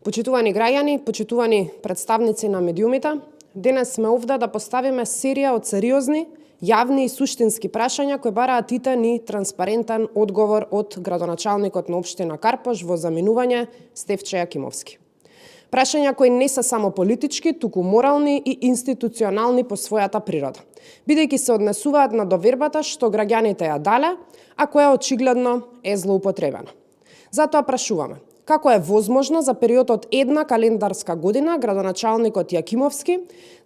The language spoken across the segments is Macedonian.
Почитувани граѓани, почитувани представници на медиумите, денес сме овде да поставиме серија од сериозни, јавни и суштински прашања кои бараат итен и транспарентен одговор од градоначалникот на општина Карпош во заминување Стефче Јакимовски. Прашања кои не се само политички, туку морални и институционални по својата природа, бидејќи се однесуваат на довербата што граѓаните ја дале, а која очигледно е злоупотребена. Затоа прашуваме: како е возможно за период од една календарска година градоначалникот Јакимовски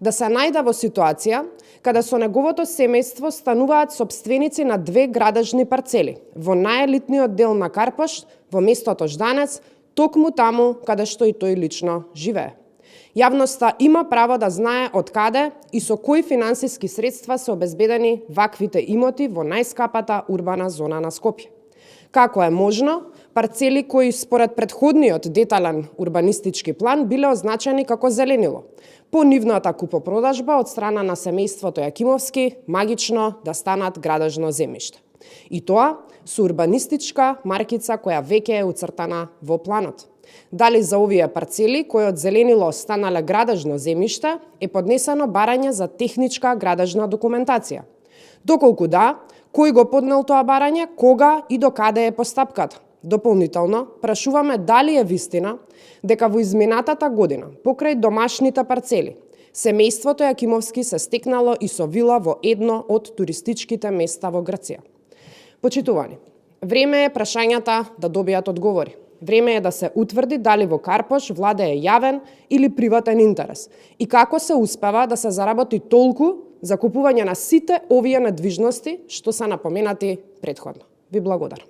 да се најде во ситуација каде со неговото семејство стануваат сопственици на две градежни парцели во најелитниот дел на Карпош, во местото Жданец, токму таму каде што и тој лично живее? Јавноста има право да знае од каде и со кои финансиски средства се обезбедени ваквите имоти во најскапата урбана зона на Скопје. Како е можно парцели кои според претходниот детален урбанистички план биле означени како зеленило, по нивната купопродажба од страна на семејството Јакимовски магично да станат градежно земјиште? И тоа со урбанистичка маркица која веќе е уцртана во планот. Дали за овие парцели кои од зеленило станале градежно земјиште е поднесено барање за техничка градежна документација? Доколку да, кој го поднел тоа барање, кога и до каде е постапката? Дополнително, прашуваме дали е вистина дека во изминатата година, покрај домашните парцели, семејството Јакимовски се стекнало и со вила во едно од туристичките места во Грција. Почитувани, време е прашањата да добијат одговори. Време е да се утврди дали во Карпош владее јавен или приватен интерес и како се успева да се заработи толку за купување на сите овие недвижности што се напоменати претходно. Ви благодарам.